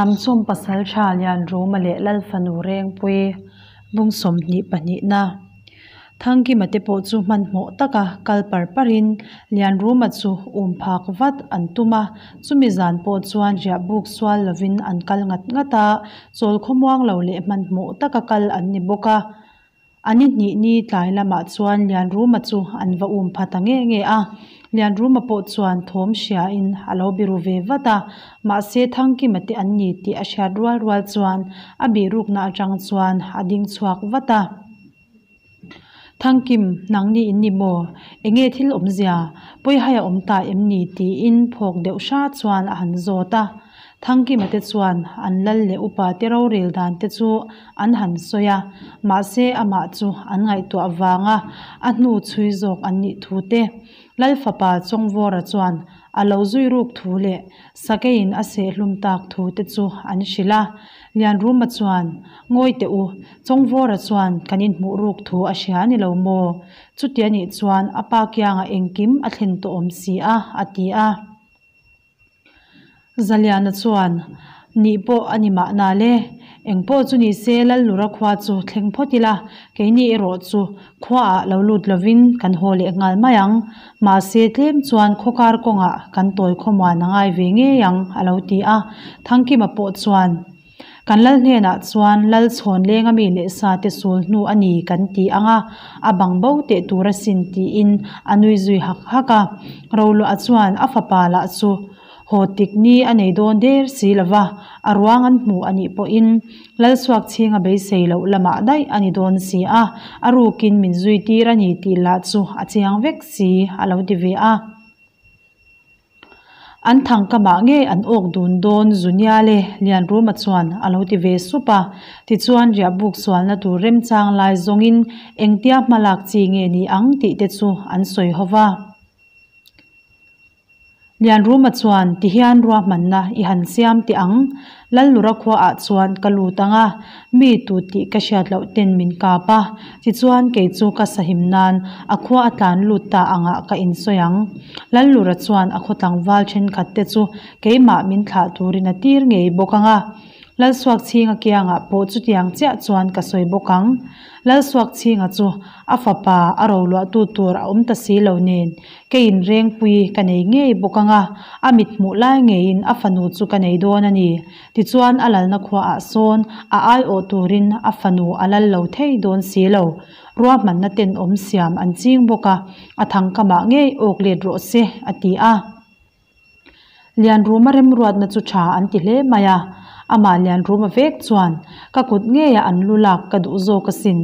Hnamchawm pasaltha Lianruma leh Lalfanu Rengpui bung 22na Thangkima te pawh chu hmanhmawh taka kal par parin Lianruma chu um phak vat an tum a, chumi zan pawh chuan riah buk sual lovin an kal ngat ngat a, chawl khawmuang lo leh hmanhmawh taka kal an ni bawk a. A ni hnih ni tlai lamah chuan Lianruma chu an va um pha ta nge nge a. Lianruma pawh chuan thawm hriain a lo biru ve vat a, mahse Thangkima te an ni tih a hriat rual rual chuan a bihrukna atang chuan a ding chhuak vat a. Thangkim, nangni in ni maw? Enge thil awmzia? Pawihai a awm ta em ni? tiin phawk deuh hra chuan a han zawt a. Thangkima te chuan an lal leh upa te rorel dan te chu an han sawi a, mahse amah chu an ngaihtuah vanga a hnu chhui zawk an nih thu te, Lal fapa Chawngvawra chuan a lo zui ruk thu leh Sakeiin a sehhlum tak thu te chu an hrilh a. Lianruma chuan, Ngawi teh u, Chawngvawra chuan kan inhmuh ruk thu a hria a ni lo maw? Chuti a nih chuan a pa kiangah engkim a thlen tawh awm si a, a ti a. Zaliana chuan, Nih pawh a ni mahna le. Eng pawh chu ni se Lallura khua chu thleng phawt ila, keini erawh chu khuaah lo lut lovin kan haw leh nghal mai ang. Mahse tlem chuan khawkar kawngah kan tawi khawmuan a ngai ve ngei ang, a lo ti a. Thangkima pawh chuan. Kan lal hnenah chuan lal chhawn lenga mi leh sa te sul hnu a ni kan ti ang a, a bang bo teh tur asin tiin a nui zui hak hak a. Roluah chuan a fapa lah chu haw tik ni a nei dawn der si lo va, a ruang an hmu a nih pawhin lal chhuak chhinga beisei loh lamah daih a ni dawn si a, a rukin min zui tir a ni tih lah chu a chiang vek si a lo ti ve a. An thangkamah ngei an awk dun dawn Zunia leh Lianruma chuan a lo ti ve sup a. Tichuan riahbuk sualna tur remchang lai zawngin engtia hmalak chi nge ni ang tih te chu an sawi ho va. Lianruma chuan tihian ruahmanna i han siam teh ang. Lallura khuaah chuan ka lut ang a, mi tu tih ka hriat loh ten min kap a, tichuan kei chu ka sahim nan a khua a tlan lut ta angah ka insawi ang. Lallura chuan a khaw tlangval thenkhat te chu keimah min thlah turin a tir ngei bawk ang a. Lalsuakchhinga kiangah pawh chutiang chiah chuan ka sawi bawk ang. Lalsuakchhinga chu a fapa a roluahtu tur a awm ta si lo nen, Keiin Rengpui ka nei ngei bawk ang a, a mit hmuh lai ngeiin a fanu chu ka nei dawn a ni. Tichuan a lalna khuaah sawn a aiawh turin a fanu a lal lo thei dawn si lo. Ruahmanna tenawm siam an ching bawk a, a thangkamah ngei awk let rawh se, a ti a. Lianruma remruatna chu tha an ti hle mai a, amah Lianruma vek chuan ka kut ngeiah an lu lak ka duh zawk asin.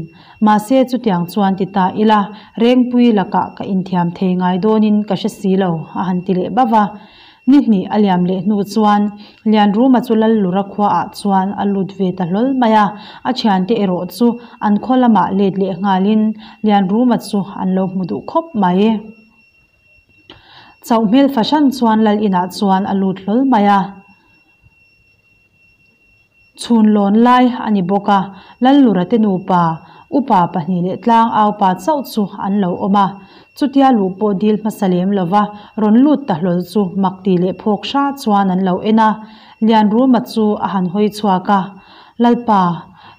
Mahse chutiang chuan ti ta ila, Rengpui lakah ka inthiam thei ngai dawnin ka hre si lo, a han ti leh bauh a. Ni hnih a liam leh hnu chuan Lianruma chu Lallura khuaah chuan a lut ve ta hlawl mai a, a thiante erawh chu an khaw lamah let leh nghalin Lianruma chu an lo hmu duh khawp mai. Chauh hmel fahran chuan lal inah chuan a lut hlawl mai a. Chhun lawn lai a ni bawk a, Lallura te nupa, upa pahnih leh tlang aupa chauh chu an lo awm a. Chutia luh pawh dil hmasa lem lova rawn lut ta hlawl chu mak tih leh phawk hra chuan an lo en a. Lianruma chu a han hawi chhuak a. Lalpa,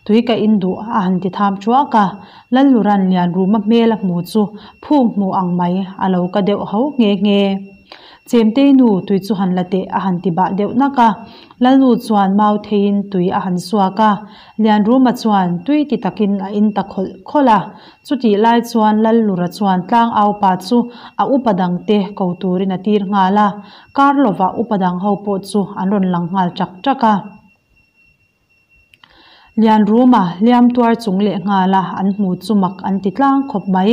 tui ka in duh a han ti tham thuak a, Lallura'n Lianruma hmel a hmu chu phung hmu ang mai a lo ka deuh ho nghe nghe. Chemtei nu tui chu han la teh a han ti bah deuh nak a, Lalnu chuan mau theiin tui a han suak a, Lianruma chuan tui ti takin a in ta khawlh khawlh a. Chutih lai chuan Lallura chuan tlangaupa chu a upa dangte ko turin a tir nghal a, kar lovah upa dang ho pawh chu an rawn lang nghal ṭak ṭak a. Lianruma hliam tuar chung leh nghala an hmu chu mak an ti tlang khawp mai.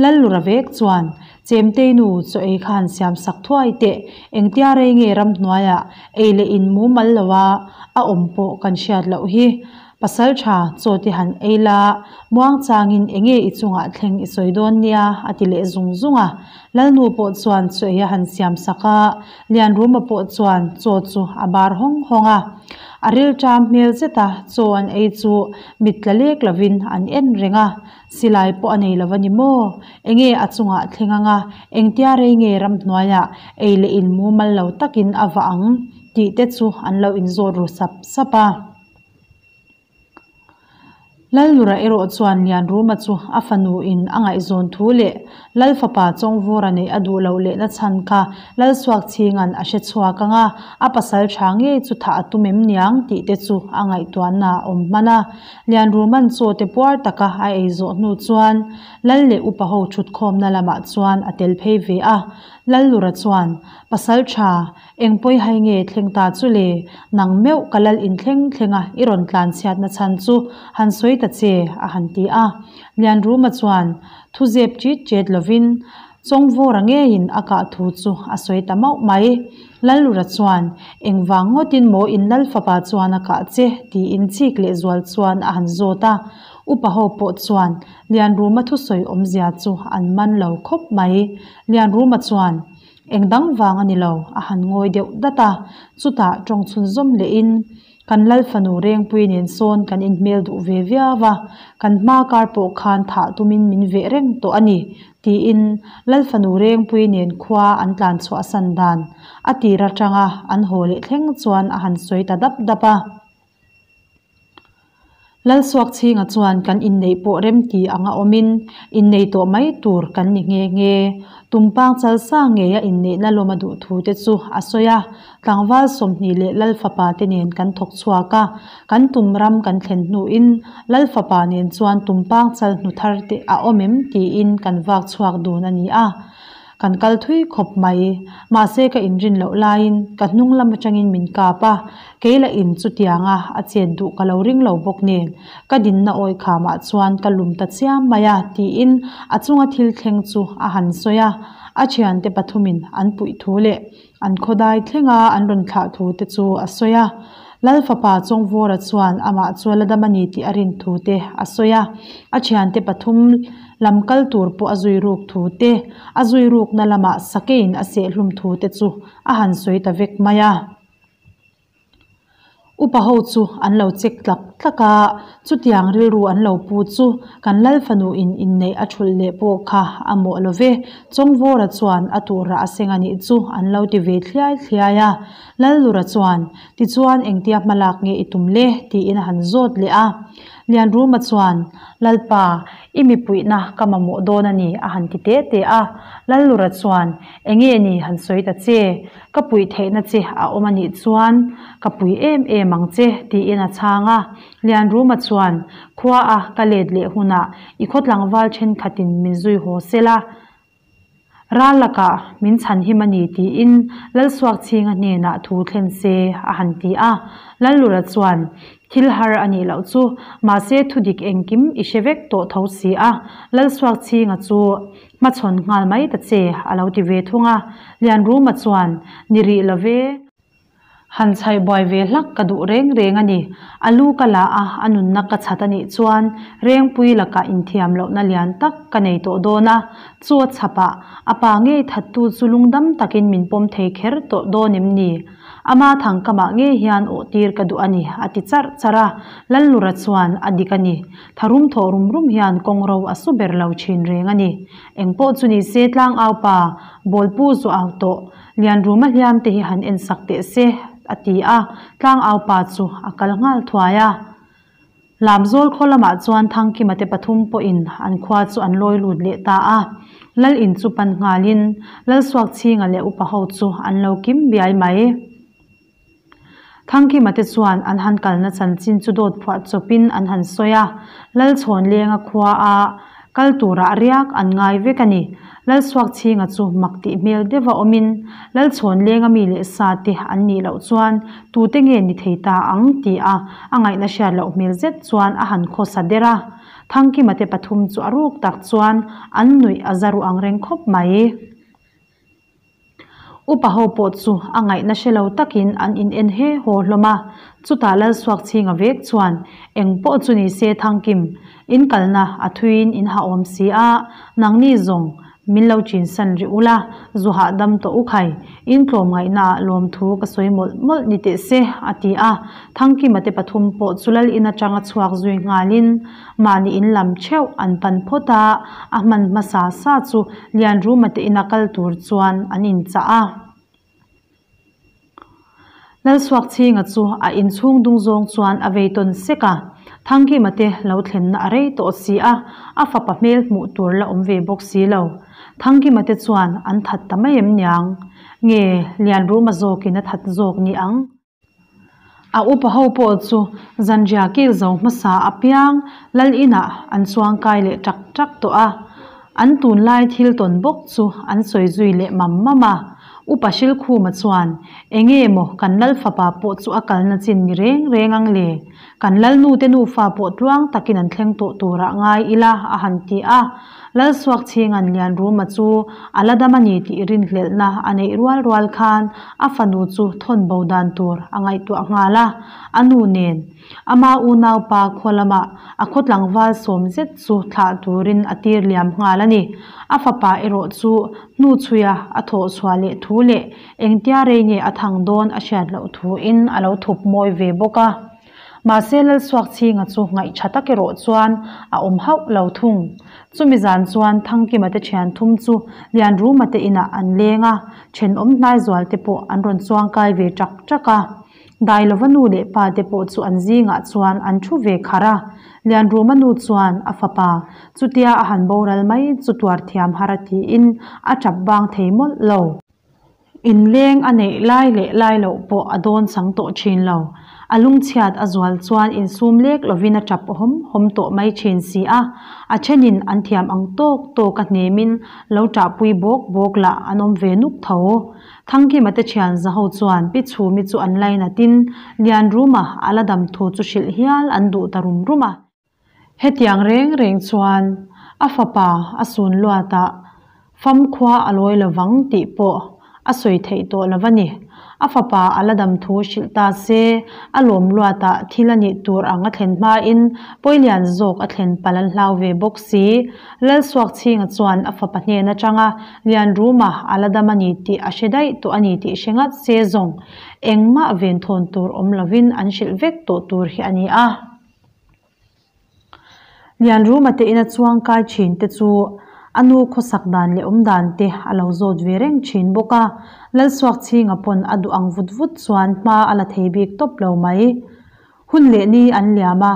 Lallura vek chuan, Chemtei nu chaw ei khan siam sak thuai teh, engtia rei nge ramhnuaiah ei leh in mumal lo a, a awm pawh kan hriat loh hi. Pasal tha chaw te han ei la, muang changin enge i chungah thleng i sawi dawn nia, a ti leh zung zung a. Lalnu pawh chuan chaw ei a han siam sak a, Lianruma pawh chuan chaw chu a bar hawng hawng a. A rilṭam hmel zeta chaw an ei chu mit tla lek lovin an en reng a, silai pawh a nei lo a ni maw? Enge a chungah thleng anga engtia rei nge ramhnuaiah ei leh in mumal lo takin a vah ang? Tih te chu an lo inzawt ru sap sap a. Lallura erawh chuan Lianruma chu a fanu in a ngaihzawn thu leh Lal fapa Chawngvawra neih a duh loh lehna chhan kha Lalsuakchhinga'n a hre chhuak ang a, a pasal tha ngei chu thah a tum em niang tih te chu a ngaihtuahna a awm hman a. Lianruma'n chaw te puar taka a ei zawh hnu chuan Lal leh upa ho thutkhawmna lamah chuan a tel phei ve a. Lallura chuan, Pasal tha, Eng pawi hai nge thleng ta chu le? Nang meuh ka lal in thleng thleng a, i rawn tlan chhiatna chhan chu han sawi ta che, a han ti a. Lianruma chuan thu zep ṭit ṭet lovin Chawngvawra ngeiin a kah thu chu a sawi ta mauh mai. Lallura chuan, Engvang ngawtin maw in lal fapa chuan a kah che? tiin chik lehzual chuan a han zawt a. Upa ho pawh chuan Lianruma thusawi awmzia chu an man lo khawp mai. Lianruma chuan, Eng dang vang a ni lo, a han ngawi deuh dat a. Chutah tawng chhunzawm lehin, Kan Lal fanu Rengpui nen sawn kan inhmel duh ve viau a, kan hma kar pawh khan thah tumin min veh reng tawh a ni, tiin Lal fanu Rengpui nen khua an tlan chhuahsan dan a tir atanga an haw leh thleng chuan a han sawi ta dap dap a. Lalsuakchhinga chuan kan inneih pawh remti anga awmin innei tawh mai tur kan ni nghe nghe. Tumpang chalsa ngeia inneihna lawm a duh thu te chu a sawi a, tlangval 20 leh Lal fapa te nen kan thawk chhuak a, kan tum ram kan thlen hnuin Lal fapa nen chuan tumpang chal hnu thar te a awm em tiin kan vak chhuak dun a ni a. Kan kal thui khawp mai. Mahse ka inrin loh laiin ka hnung lam atangin min kap a, kei lah in chutianga a chet duh ka lo ring lo bawk nen ka dinna awi khamah chuan ka lum ta chiam mai a tiin a chunga thil thleng chu a han sawi a, a thiante pathumin an puih thu leh an khawdai thlenga an rawn thlah thu te chu a sawi a. Lal fapa Chawngvawra chuan amah chu la dam a ni tih a rin thu te a sawi a, a thiante pathum lam kal tur pawh a zui ruk thu te, a zui rukna lamah sakeiin a sehhlum thu te chu a han sawi ta vek mai a. Upa ho chu an lo check tlak tlak a, chutiang rilru an lo pu chu kan Lal fanu in inneih a thulh leh pawh kha a mawh lo ve, Chawngvawra chuan a turah a seng a nih chu an lo ti ve thliai thliai a. Lallura chuan, Tichuan engtia hmalak nge i tum le? tiin a han zawt leh a. Lianruma chuan, Lalpa, i mipuihna ka mamawh dawn a ni a han ti te te a. Lallura chuan, Enge ni han sawi ta che? Ka puih theihna che a awm a nih chuan ka pui em em ang che tiin a chhang a. Lianruma chuan, Khua a ka let leh hunah i khaw tlangval thenkhatin min zui haw sela, Ral lakah min chhan him a ni tiin Lalsuakchhinga hnenah thu thlen se a han ti a. Lallura chuan, Thil har a nih loh chu, mahse thudik engkim i hre vek tawh tho si a, Lalsuakchhinga chu hmachhawn nghal mai ta che a lo ti ve thung a. Lianruma chuan, Ni rih lo ve. Han chhaih buai ve hlak ka duh reng reng a ni. A lu ka la a, a nunna ka chhat a nih chuan Rengpui lakah inthiam lohna lian tak ka nei tawh dawn a. Chu a chhapah a pa ngei thattu chu lungdam takin min pawm thei kher tawh dawn em ni? Ama thangkamah ngei hian awh tir ka duh a ni, a ti charh charh a. Lallura chuan a dik a ni. Tharum thawh rum rum hian kawngro a su ber lo thin reng a ni. Engpawh chu ni se tlangau pa, bawlpu zu au tawh. Lianruma hliam te hi han en sak teh se, a ti a, tlangau pa chu a kal nghal thuai a. Lamzawl khaw lamah chuan Thangkima te pathum pawhin an khua chu an lawi lut leh ta a. Lal in chu pan nghalin Lalsuakchhinga leh upa ho chu an lo kim biai mai. Thangkima te chuan an han kalna chanchin chu dawt phuah chawpin an han sawi a, Lalchhawnlenga khua a kal turah riak an ngai vek a ni. Lalsuakchhinga chu mak tih hmel deuha awmin, Lalchhawnlenga mi leh sa te an nih loh chuan tute nge ni thei ta ang ti a a ngaihna hriat loh hmel zet chuan a han khawsa der a. Thangkima te pathum chu a ruk tak chuan an nuih a za ruh ang reng khawp mai. Upa ho pawh chu a ngaihna hre lo takin an in en he haw hlawm a, chutah Lalsuakchhinga vek chuan eng pawh chu ni se Thangkim, in kalna a thuiin in ha awm si a, nangni zawng min lo chinsan rih ula, zu hahdam tawh u khai, in tlawmngaihna ah lawmthu ka sawi mawlh mawlh ni teh se, a ti a, Thangkima te pathum pawh chu Lal in atanga chhuak zui nghalin Mahni in lam theuh an pan phawt a, a hman hmasa sa chu Lianruma te ina kal tur chuan an inchah a. Lalsuakchhinga chu a inchhung dung zawng chuan a vei tawn sek a, Thangkima te lo thlenna a rei tawh si a, a fapa hmel hmuh tur la awm ve bawk si lo. Thangkima te chuan an that ta mai em niang? Nge Lianruma zawkin a that zawk ni ang? A upa ho pawh chu zanriah kil zo hmasa apiang lal inah an chuangkai leh ṭak ṭak tawh a, an tunlai thil tawn bawk chu an sawi zui leh mam mam a. Upa Hrilkhuma chuan, Enge maw kan lal fapa pawh chu a kalna chin ni reng reng ang le? Kan lalnu te nufa pawh tluang takin an thleng tawh turah ngai ila a han ti a. Lalsuakchhinga'n Lianruma chu a la dam a ni tih rinhlelhna a neih rual rual khan a fanu chu thawn bo dan tur a ngaihtuah nghal a, a nu nen ama unaupa khaw lamah a khaw tlangval sawm zet chu thlah turin a tir liam nghal a ni. A fapa erawh chu hnu chhuia a thawh chhuah leh thu leh engtia rei nge a thang dawn a hriat loh thuin a lo thup mawi ve bawk a. Mahse Lalsuakchhinga chu ngaih tha tak erawh chuan a awm hauh lo thung. Chumi zan chuan Thangkima te thian thum chu Lianruma te inah an leng a, thenawm hnai zual te pawh an rawn chuangkai ve ṭak ṭak a. Dailova nu leh pa te pawh chu an zingah chuan an thu ve kharh a. Lianruma nu chuan a fapa chutia a han boral mai chu tuar thiam har a tiin a ṭap bang thei mawlh lo. Inleng a neih lai leh lai loh pawh a dawn chang tawh thin lo. A lungchhiat a zual chuan insum lek lovin a tap hawm hawm tawh mai thin si a. A thenin an thiam ang tawk tawk a hnemin lo tahpui bawk bawk lah an awm ve nuk tho. Thangkima te thian zaho chuan Pi Chhumi chu an lainatin Lianruma a la dam thu chu hrilh hial an duh ta rum rum a. Hetiang reng reng chuan a fapa a sun luatah famkhua a lawi lovang tih pawh a sawi theih tawh lo a ni. A fapa a la dam thu hrilh ta se, a lawm luatah thil a nih tur ang a thlen hmain Pawilian zawk a thlen palh an hlau ve bawk si. Lalsuakchhinga chuan a fapa hnen atanga Lianruma a la dam a ni tih a hre daih tawh a ni tih hre ngat se zawng engmah venthawn tur awm lovin an hrilh vek tawh tur hi a ni a. Lianruma te ina chuang kai thin te chu a nu khawsak dan leh awm dan te a lo zawt ve reng thin bawk a, Lalsuakchhinga pawn a duh ang vut vut chuan hma a la thei bik tawp lo mai. Hun leh ni an liam a,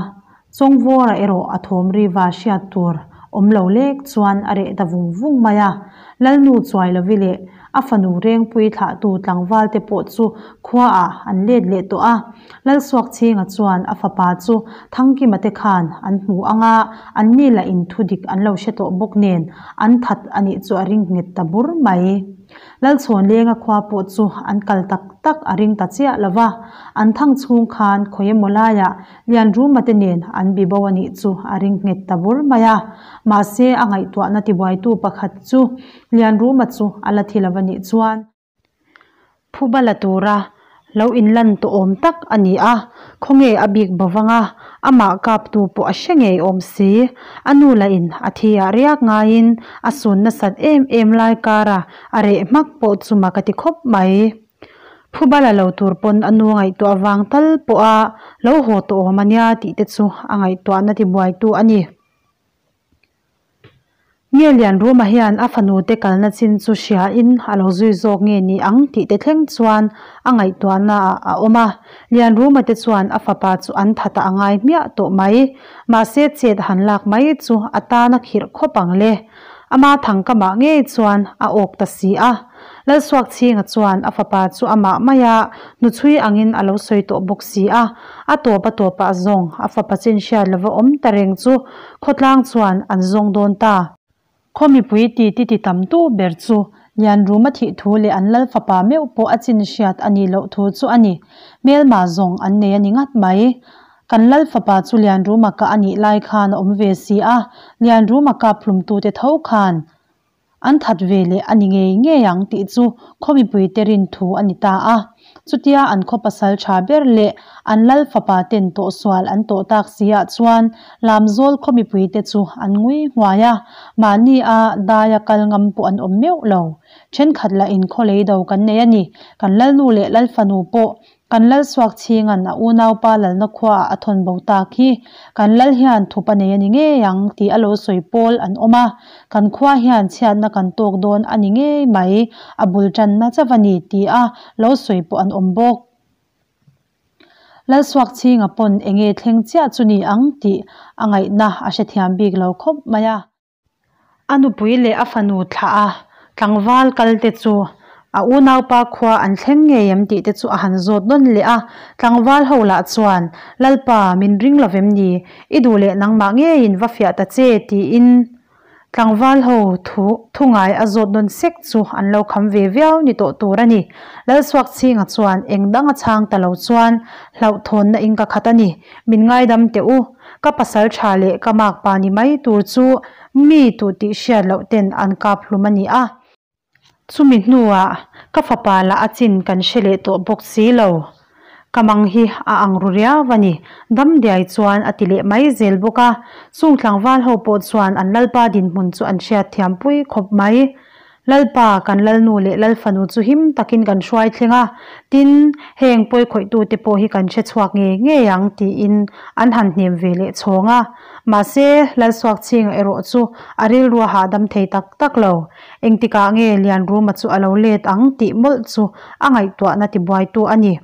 Chawngvawra erawh a thawm riva hriat tur awm lo lek chuan a reh ta vung vung mai a, Lalnu Chuailovi leh A fanu Rengpui thlahtu tlangvalte pawh chu khuaah an let leh tawh a. Lalsuakchhinga chuan a fapa chu Thangkima te khan an hmu ang a, anni lah in thu dik an lo hre tawh bawk nen an that a nih chu a ring nghet ta bur mai. Lalchhawnlenga khua pawh chu an kal tak tak a ring ta chiah lo va, an thang chhung khan khawi emaw laiah Lianruma te nen an bi bo a nih chu a ring nghet ta bur mai a. Mahse a ngaihtuahna tibuaitu pakhat chu Lianruma chu a la thi lo a nih chuan phuba la tura lo inlan tawh awm tak a ni a, khawnge a bik bo vang a, amah kaptu pawh a hre ngei awm si. A nu lahin a thi ah riak ngaiin a sun nasat em em lai kara a reh hmak pawh chu mak a ti khawp mai. Phuba la lo tur pawn a nu ngaihtuah vang tal pawha lo haw tawh awm a nia tih te chu a ngaihtuahna tibuaitu a ni. Nge Lianruma hian a fanu te kalna chin chu hriain a lo zui zawk nge ni ang tih te thleng chuan a ngaihtuahna ah a awm a. Lianruma te chuan a fapa chu an that a ngai hmiah tawh mai. Mahse chet han lak mai chu a tan a khirh khawp ang le. Ama thangkamah ngei chuan a awk ta si a. Lalsuakchhinga chuan a fapa chu amah maia hnuchhui angin a lo sawi tawh bawk si a, a tawp a tawpah zawng a fapa chin hriat lova awm ta reng chu khawtlang chuan an zawng dawn ta. Khaw mipui ti ti ti tam tu ber chu Lianruma thih thu leh an lal fapa meuh pawh a chin hriat a nih loh thu chu a ni. Hmelma zawng an nei a ni ngat mai. Kan lal fapa chu Lianruma kah a nih lai khan a awm ve si a, Lianruma kap hlumtute tho khan An that ve leh a ni ngei ngei ang tih chu khaw mipuite rin thu a ni ta a. Chutia an khaw pasal tha ber leh an lal fapa ten tawhsual an tawh tak si ah chuan Lamzawl khaw mipuite chu an ngui nghuai a, mahni a daia kal ngam pawh an awm meuh lo. Thenkhat lah in khaw lei do kan nei a ni, kan lalnu leh lalfanu pawh Kan lal suak chhinga'n a unaupa lalna khuaah a thawn bo tak hi kan lal hian thup a nei a ni ngei ang tih a lo sawi pawl an awm a, kan khua hian chhiatna kan tawk dawn a ni ngei mai, a bul tanna chauh a ni tih a lo sawi pawh an awm bawk. Lalsuakchhinga pawn enge thleng chiah chu ni ang tih a ngaihna a hrethiam bik lo khawp mai a. A nupui leh a fanu thlah a tlangval kal te chu a unaupa khua an thleng ngei em tih te chu a han zawt nawn leh a. Tlangval ho lah chuan, Lalpa, min ring lo vem ni? I duh leh nangmah ngeiin va fiah ta che tiin Tlangval ho thu thu ngai a zawt nawn sek chu an lo kham ve viau ni tawh tur a ni. Lalsuakchhinga chuan eng dang a chhang ta lo chuan hlauhthawnna in ka khat a ni. Min ngaidam teh u. Ka pasal tha leh ka makpa ni mai tur chu mi tu tih hriat loh ten an kap hlum a ni a. Chumi hnuah ka fapa lah a chin kan hre leh tawh bawk si lo. Ka mang hi a ang ru riau a ni, Damdiai chuan a ti leh mai zel bawk a. Chung tlangval ho pawh chuan an Lalpa dinhmun chu an hriatthiam pui khawp mai. Lalpa, kan Lalnu leh Lalfanu chu him takin kan hruai thleng a, tin, heng pawikhawih-tute pawh hi kan hre chhuak ngei ngei ang, tiin an han hnem ve leh chhawng a. Mahse, Lalsuakchhinga erawh chu a rilru a hahdam thei tak tak lo. Engtikah nge Lianruma chu a lo let ang tih mawlh chu a ngaihtuahna tibuaitu a ni.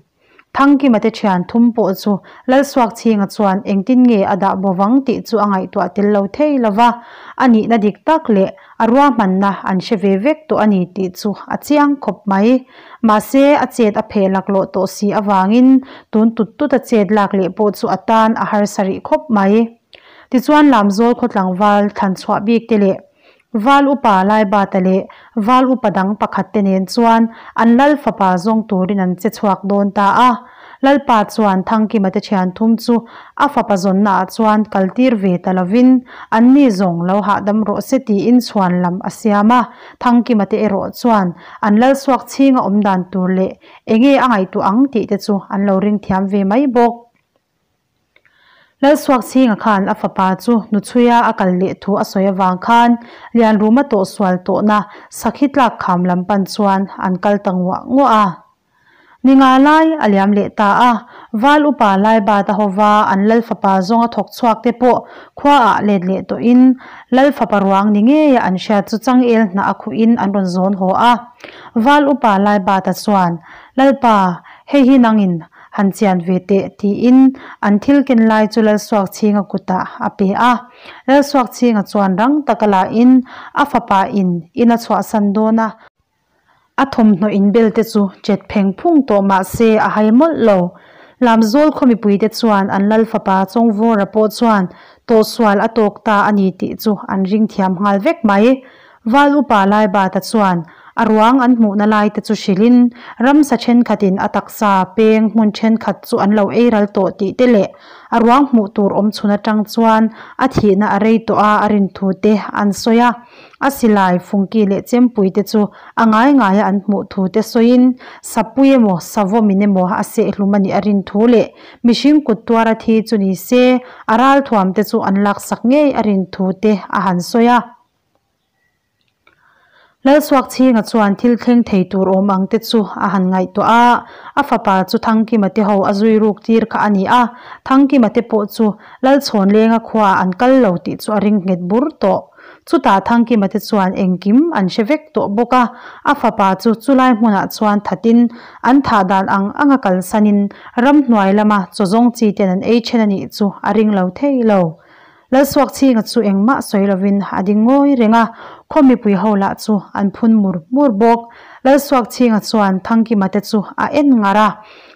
Thangkima te thian thum pawh chu Lalsuakchhinga chuan engtin nge a dah bo vang tih chu a ngaihtuah tel lo thei lo va, a nihna dik tak leh a ruahmanna an hre ve vek tawh a ni tih chu a chiang khawp mai. Mahse, a chet a pheh laklawh tawh si avangin tun tut tut a chet lak leh pawh chu a tan a harsa rih khawp mai. Tichuan Lamzawl khaw tlangval thlanchhuah bik te leh Val upa Laibata leh Val upa dang pakhat te nen chuan an Lal fapa zawng turin an che chhuak dawn ta a. Lalpa chuan Thangkima te thian thum chu a fapa zawnna ah chuan kal tir ve ta lovin anni zawng lo hahdam rawh se tiin chhuan lam a siam a. Thangkima te erawh chuan an Lal suak chhinga awm dan tur leh enge a ngaihtuah ang tih te chu an lo ring thiam ve mai bawk. Lalsuakchhinga khan a fapa chu hnuchhuia a kal leh thu a sawi avang khan Lianruma tawhsual tawhna sakhi tlak kham lam pan chuan an kal ta nguah nguah a. Ni nga lai a liam leh ta a, Val upa Laibata hova an Lal fapa zawnga thawk chhuak te pawh khuaah let leh tawhin Lal fapa ruang ni ngeia an hriat chu changel hnah a khuhin an rawn zawn haw a. Val upa Laibata chuan, Lalpa, hei hi nangin Han chian ve teh, tiin an thil ken lai chu Lalsuakchhinga kutah a pe a. Lalsuakchhinga chuan rang taka lahin a fapa in in a chhuahsan dawn a. A thawmhnaw inbel te chu chet pheng phung tawh mah se a hai mawlh lo. Lamzawl khaw mipuite chuan an Lal fapa Chawngvawra pawh chuan tawhsual a tawk ta a ni tih chu an ring thiam nghal vek mai. Val upa Laibata chuan a ruang an hmuhna laite chu hrilhin ramsa thenkhatin a taksa peng hmun thenkhat chu an lo ei ral tawh tih te leh a ruang hmuh tur awm chhun atang chuan a thihna a rei tawh a a rin thu te an sawi a. A silai, fungki leh chempui te chu a ngai ngaia an hmuh thu te sawiin sapui emaw savawmin emaw a sehhlum a nih a rin thu leh mihring kut tuara thi chu ni se a ralthuam te chu an laksak ngei a rin thu te a han sawi a. Lalsuakchhinga chuan thil thleng thei tur awm ang te chu a han ngaihtuah a, a fapa chu Thangkima te ho a zui ruk tir kha a ni a, Thangkima te pawh chu Lalchhawnlenga khuaah an kal lo tih chu a ring nghet bur tawh. Chutah Thangkima te chuan engkim an hre vek tawh bawk a, a fapa chu chulai hmunah chuan thatin an thah dan ang anga kalsanin ramhnuai lama chaw zawng chi ten an ei then a nih chu a ring lo thei lo. Lalsuakchhinga chu engmah sawi lovin a ding ngawi reng a, khaw mipui ho lah chu an phun mur mur bawk. Lalsuakchhinga chuan Thangkima te chu a en ngar a,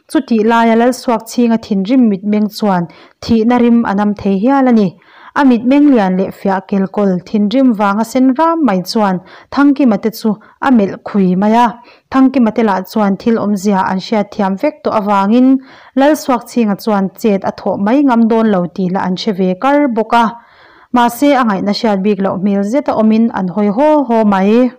chutih laia Lalsuakchhinga thinrim mitmeng chuan thihna rim a nam thei hial a ni. A mitmeng lian leh fiah kelkawl thinrim vanga sen ram mai chuan Thangkima te chu a melh khui mai a, Thangkima te lah chuan thil awmzia an hriat thiam vek tawh avangin Lalsuakchhinga chuan chet a thawh mai ngam dawn lo tih lah an hre ve kar bawk a. Mahse a ngaihna hriat bik loh hmel zeta awmin an hawi haw haw mai.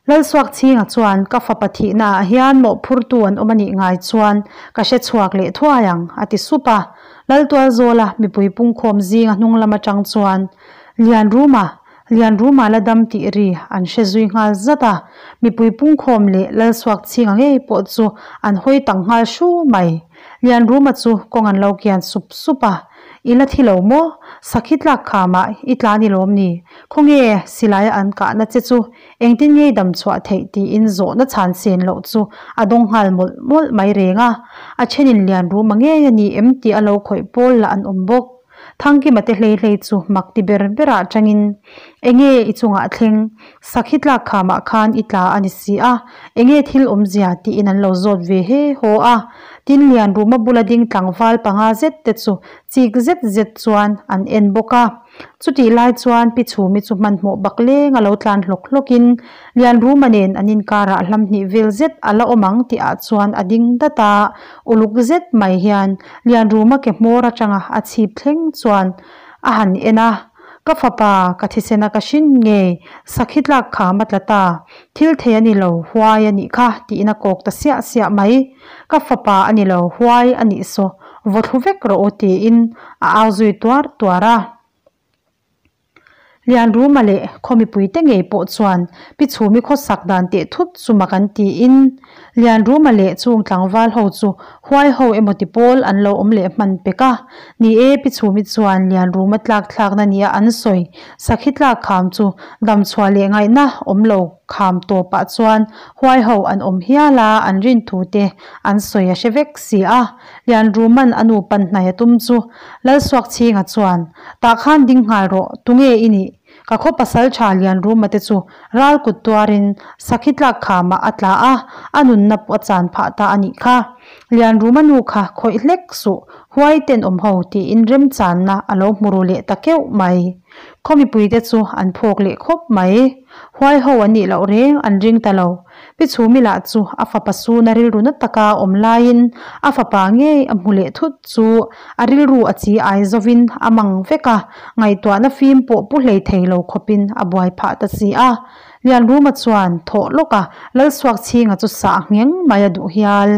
Lalsuakchhinga chuan ka fapa thihnaah hian mawhphurtu an awm a nih ngai chuan ka hre chhuak leh thuai ang a ti sup a. Laltualzawla mipui pungkhawm zinga hnung lam atang chuan Lianruma Lianruma la dam tih ri an hre zui nghal zat a, mipui pungkhawm leh Lalsuakchhinga ngei pawh chu an hawi tang nghal hru mai. Lianruma chu kawng an lo kian sup sup a, I la thi lo maw? Sakhi tlak khamah i tla ni lawm ni? Khawnge silaia an kahna che chu engtin nge i dam chhuah theih tiin zawhna chhan sen loh chu a dawng nghal mawlh mawlh mai reng a. A thenin Lianruma ngei a ni em tih a lo khawih pawl lah an awm bawk. Thangkima te hlei hlei chu mak ti ber berah tangin, Enge i chungah thleng? Sakhi tlak khamah khan i tla a ni si a, enge thil awmzia tiin an lo zawt ve he haw a. Tin, Lianruma bula ding tlangval panga zet te chu chik zet zet chuan an en bawk a. Chutih lai chuan Pi Chhumi chu hmanhmawh bak leng a lo tlan hlawk hlawkin Lianruma nen an inkarah hlam hnih vel zet a la awm ang tihah chuan a ding dat a, uluk zet mai hian Lianruma ke hmawr atanga a chhip thleng chuan a han en a, Ka fapa, ka thisena ka hrin ngei, sakhi tlak kham a tla ta, thil thei a ni lo, huai a nih kha, tiin a kawk ta siah siah mai. Ka fapa a ni lo, huai a nih saw, vaw thlu vek rawh u, tiin a au zui tuar tuar a. Lianruma leh khaw mipuite ngei pawh chuan Pi Chhumi khawsak dan teh thut chu mak an tiin Lianruma leh chung tlangval ho chu huai ho emaw ti pawl an lo awm leh hman pek a. Ni e, Pi Chhumi chuan Lianruma tlak thlakna nia an sawi sakhi tlak kham chu damchhuah leh ngaihna awm lo kham tawpah chuan huai ho an awm hial a, an rin thu te an sawi a hre vek si a. Lianruma'n a nu pan hnai a tum chu Lalsuakchhinga chuan, Tah khan ding nghal rawh, tunge i nih? Ka khaw pasal tha Lianruma te chu ral kut tuarin sakhi tlak khamah a tla a, a nunna pawh a chan phah ta a nih kha. Lianruma nu kha khawih hlek suh, huai ten awm ho tiin remchanna a lo hmu ru leh ta keuh mai. Khaw mipuite chu an phawk leh khawp mai. Huai ho an nih loh reng an ring ta lo. Pi Chhumi lah chu a fapa suna rilru na taka awm laiin a fapa ngei a hmu leh thut chu a rilru a chi ai zovin a mang vek a, ngaihtuahna fim pawh pu hlei thei lo khawpin a buai phah ta si a. Lianruma chuan thawh lawk a Lalsuakchhinga chu sah ngheng mai a duh hial.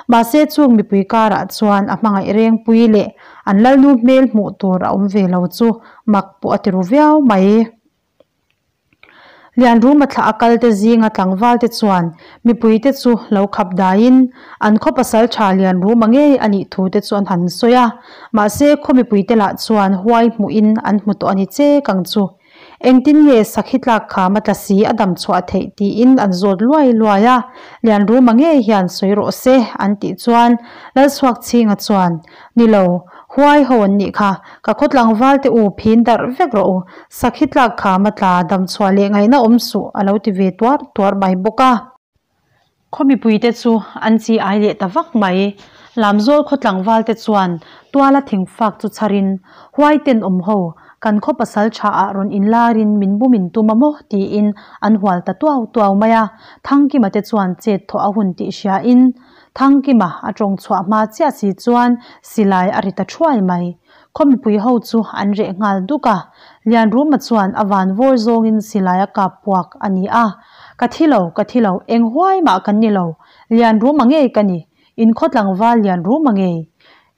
Mahse chung mipui karah chuan a hmangaih rengpui leh an Lalnu hmel hmuh tur a awm ve lo chu mak pawh a ti ru viau mai. Lianruma thlah a kalte zinga tlangvalte chuan mipuite chu lo khap daiin an khaw pasal tha Lianruma ngei a nih thute chu an han sawi a. Mahse khaw mipuite lah chuan huai hmuhin an hmu tawh a ni chek ang chu. Engtin nge sakhi tlak kham a tla si a dam chhuah theih tiin an zawt luai luai a. Lianruma ngei hian sawi rawh se an tih chuan Lalchhuakchhinga chuan, Ni lo, huai ho an nih kha, ka khaw tlangval te u phin darh vek rawh u, sakhi tlak kha matla damchhuah leh ngaihna awm suh a lo ti ve tuar tuar mai bawk a. Khaw mipuite chu an chi ai leh ta vak mai. Lamzawl khaw tlangval te chuan tuala thingfak chu chharin, Huai ten awm ho, kan khaw pasal tha ah rawn inlarin min bum in tum a maw? tiin an hual ta tuau tuau mai a. Thangkima te chuan chet thawh a hun tih hriain, Thangkima a tawng chhuah hma chiah si chuan silai a ri ta thuai mai. Khaw mipui ho chu an reh nghal duk a, Lianruma chuan a van vawr zawngin silai a kap puak a ni a. Ka thi lo, ka thi lo, eng huai mah kan ni lo, Lianruma ngei ka ni, in khaw tlangval Lianruma ngei.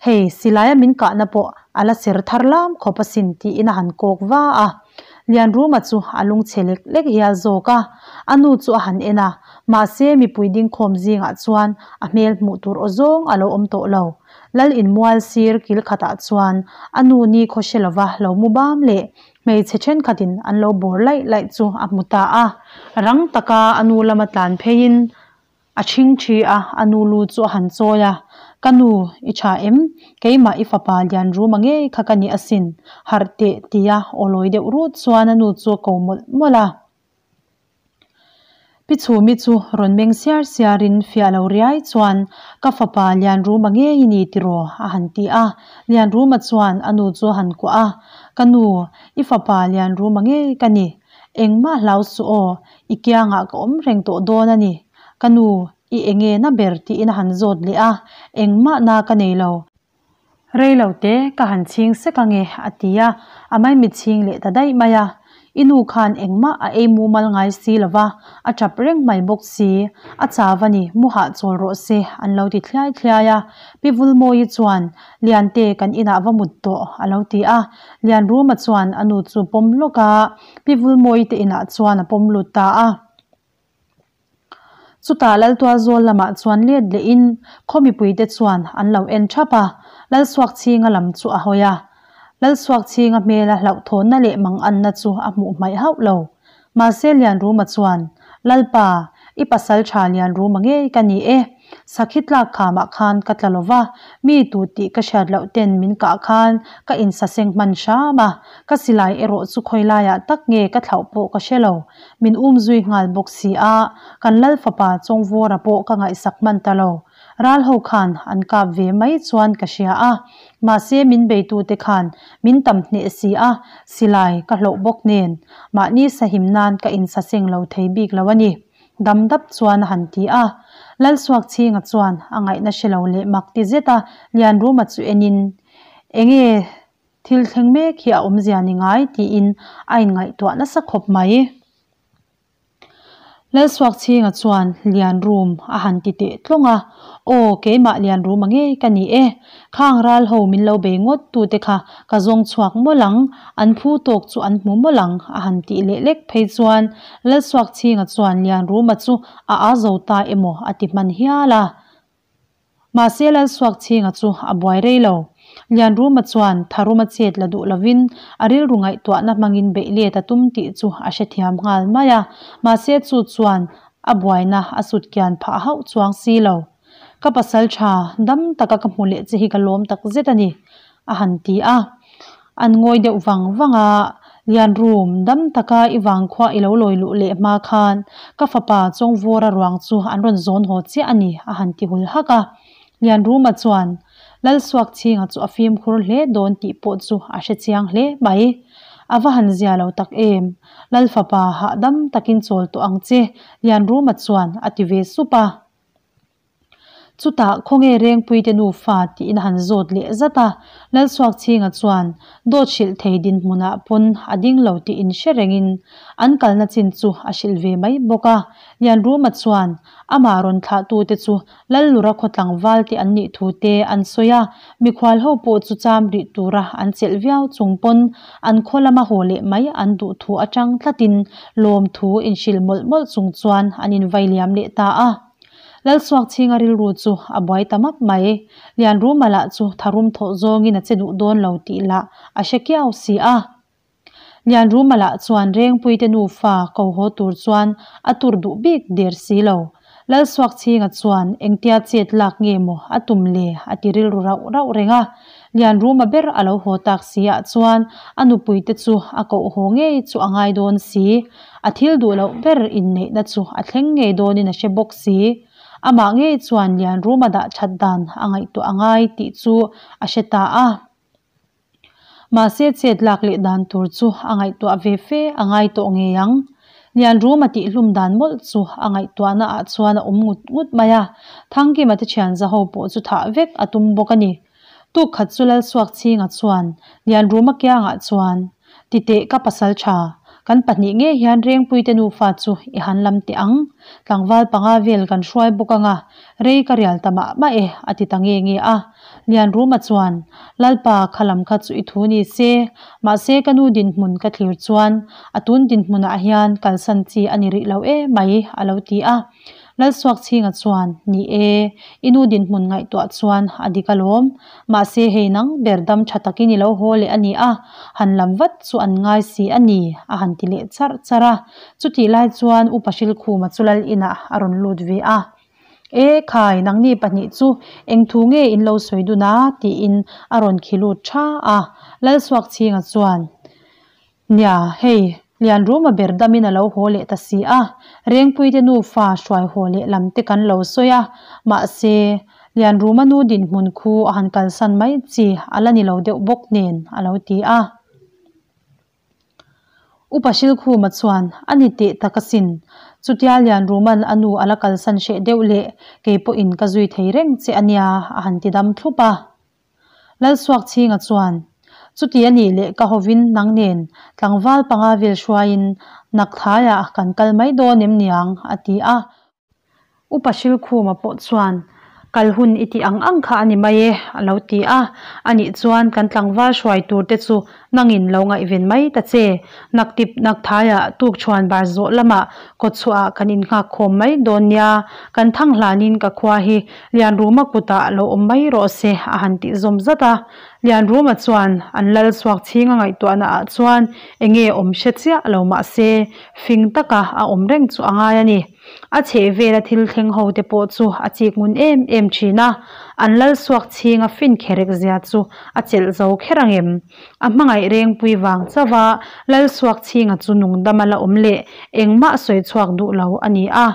Hei, silaia min kahna pawh a la ser thar lam khawp asin tiin a han kawk va a. Lianruma chu a lungchhe lek lek hial zawk a, a nu chu a han en a, mahse mipui dingkhawm zingah chuan a hmel hmuh tur aw zawng a lo awm tawh lo. Lal inmual sir kil khatah chuan a nu ni khaw hre lova lo mu bam leh hmeichhe thenkhatin an lo bawr laih laih chu a hmu ta a. Rang taka a nu lama tlan pheiin A ṭhing ṭhi a, a nu lu chu a han chawi a, Ka nu, i ṭha em? Keimah i fapa Lianruma ngei kha ka ni asin, harh teh, tia aw lawi deuh rut chuan a nu chu a ko mawlh mawlh a. Pi Chhumi chu rawn meng siar siarin fiah lo riai chuan, Ka fapa Lianruma ngei i ni tiraw? a han ti a. Lianruma chuan a nu chu a han kuah a, Ka nu, i fapa Lianruma ngei ka ni. Engmah hlau suh aw, I kiangah ka awm reng tawh dawn a ni. Ka nu, i enge na ber tiin a han zawt leh a, engmah na ka nei lo. Rei lo te, ka han chhing sek ange, a ti a, a maimit chhing leh ta daih mai a. I nu khan engmah a ei mumal ngai si lo va, a tap reng mai bawk si. A chau a ni, mu hahchawl rawh se, an lo ti thliai thliai a. Pi Vulmawii chuan, Liante, kan inah va mut tawh, a lo ti a. Lianruma chuan a nu chu pawm lawk a. Pi Vulmawii te inah chuan a pawm lut ta a. Chutah Laltualzawl lamah chuan let lehin khaw mipuite chuan an lo en thap a, Lalsuakchhinga lam chu a hawi a. Lalsuakchhinga hmela hlauhthawnna leh manganna chu a hmuh hmaih hauh lo. Mahse Lianruma chuan, Lalpa, i pasaltha Lianruma ngei ka ni e. Sakhi tlak khamah khan ka tla lova, mi tu tih ka hriat loh ten min kah khan ka insaseng hman hram a, ka silai erawh chu khawi laiah tak nge ka thlauh pawh ka hre lo. Min um zui nghal bawk si a, kan Lal fapa Chawngvawra pawh ka ngaihsak hman ta lo. Ral ho khan an kap ve mai chuan ka hria a, mahse min beitute khan min tam hneh si a, silai ka hlauh bawk nen mahni sahim nan ka insaseng lo thei bik lo a ni. Dam dap chuan a han ti a. Lalsuakchhinga chuan a ngaihna hre lo leh mak ti zet a Lianruma chu enin, Enge thil thleng mek hi a awmzia ni ngai? tiin a inngaihtuah nasa khawp mai. Lalsuakchhinga chuan Lianrum a han ti teh tlawng a, Aw, keimah Lianruma ngei ka ni e. Khang ral ho min lo bei ngawt tute kha ka zawng chhuak mawlh ang, an phu tawk chu an hmu mawlh ang, a han tih leh lek phei chuan Lalsuakchhinga chuan Lianruma chu a â zo ta emaw a ti hman hial a. Mahse Lalsuakchhinga chu a buai rei lo. Lianruma chuan tharuma chet la duh lovin a rilru ngaihtuahna hmangin beih let a tum tih chu a hrethiam nghal mai a, mahse chu chuan a buaina a sut kian phah hauh chuang si lo. Ka pasal tha dam taka ka hmu leh che hi ka lawm tak zet a ni, a han ti a. An ngawi deuh vang vang a, Lianrum, dam taka i vangkhua i lo lawi luh leh hma khan ka fapa Chawngvawra ruang chu an rawn zawn haw chiah a ni, a han ti hul hak a. Lianruma chuan Lalsuakchhinga chu a fimkhur hle dawn tih pawh chu a hre chiang hle mai. A va han zia lo tak em! Lal fapa hahdam takin chawl tawh ang che, Lianruma chuan a ti ve sup a. Chutah khawnge Rengpuite nufa tiin a han zawt leh zat a, Lalsuakchhinga chuan dawt hrilh thei dinhmunah pawn a ding lo tih inhre rengin an kalna chin chu a hrilh ve mai bawk a. Lianruma chuan amah rawn thlahtute chu Lallura khaw tlangval te an nih thu te an sawi a, mikhual ho pawh chu cham rih tura an chelh viau chung pawn an khaw lama haw leh mai an duh thu atang tlatin lawmthu inhrilh mawlh mawlh chung chuan an invai liam leh ta a. Lalsuakchhinga rilru chu a buai ta map mai. Lianruma lah chu tharum thawh zawngin a che duh dawn lo tih lah a hre kiau si a. Lianruma lah chuan Rengpuite nufa ko haw tur chuan a tur duh bik der si lo. Lalsuakchhinga chuan engtia chet lak nge maw a tum le a ti rilru rauh rauh reng a. Lianruma ber a lo haw tak si ah chuan a nupuite chu a koh haw ngei chu a ngai dawn si. A thil duh loh ber inneihna chu a thleng ngei dawnin a hre bawk si. Amah ngei chuan Lianruma dah that dan a ngaihtuah a ngai tih chu a hre ta a. Mahse chet lak leh dan tur chu a ngaihtuah ve fe a ngai tawh ngei ang. Lianruma tihhlum dan mawlh chu a ngaihtuahna ah chuan a awm ngut ngut mai a. Thangkima te thian zaho pawh chu thah vek a tum bawk a ni. Tuk khat chu Lalsuakchhinga chuan Lianruma kiangah chuan, Titeh ka pasal tha, kan pahnih ngei hian Rengpuite nufa chu i han lam teh ang. Tlangval panga vel kan hruai bawk anga, rei ka rial ta mah mah e, a ti ta nge nge a. Lianruma chuan, Lalpa, kha lam kha chu i thu ni se, mahse ka nu dinhmun ka thlir chuan a tun dinhmunah hian kalsan chi a ni rih lo e mai, a lo ti a. Lalsuakchhinga chuan, Ni e, i nu dinhmun ngaihtuah chuan a dik alawm. Mahse hei nang ber dam tha takin i lo haw leh a ni a, han lam vat chu an ngai si a ni, a han ti leh charh charh a. Chutih lai chuan Upa Hrilkhuma chu lal inah a rawn lut ve a. E khai, nangni pahnih chu eng thu nge in lo sawi dun a? tiin a rawn khi lut tha a. Lalsuakchhinga chuan, Nia, hei, Lianruma ber damin a lo haw leh ta si a, Rengpuite nufa hruai haw leh lam te kan lo sawi a, mahse, Lianruma nu dinhmun khu a han kalsan mai chi a la ni lo deuh bawk nen, a lo ti a. Upa Hrilkhuma chuan, A ni teh tak asin, chutia Lianruma'n a nu a la kalsan hreh deuh leh kei pawhin ka zui thei reng che a nia, a han ti dam thlup a. Lalsuakchhinga chuan, Chuti a nih leh ka hovin nang nen tlangval panga vel hruaiin Nakthaiah kan kal mai dawn em niang? a ti a. Upa Hrilkhuma pawh chuan, Kal hun i tih ang ang kha a ni mai e, a lo ti a. Anih chuan kan tlangval hruai tur te chu Nangin lo ngaihven mai ta che. Naktip nakthaiah tukṭhuan bar zawh lamah kawtchhuahah kan innghak khawm mai dawn nia. Kan thang hlanin ka khua hi Lianruma kutah lo awm mai rawh se a han tih zawm zat a. Lianruma chuan an lal chhuak chhing a ngaihtuahna ah chuan enge awm hre chiah lo mah se fing taka a awm reng chu a ngai a ni. A chhehvela thil thleng ho te pawh chu a chik ngun em em thin a, an lal suak chhinga fin kherek zia chu a chelh zo kher ang em? A hmangaih rengpui vang chauh a, lal suak chhinga chu nungdama la awm leh engmah sawi chhuak duh lo a ni a,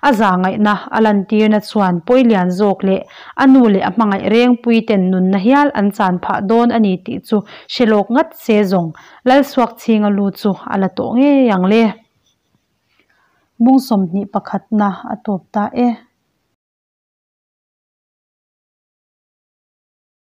a zahngaihna a lantirna chuan pawi lian zawk leh a nu leh a hmangaih rengpui ten nunna hial an chan phah dawn a ni tih chu hre lawk ngat se zawng lal suak chhinga lu chu a la tawh ngei ang le. Bung 21 na a tawp ta e.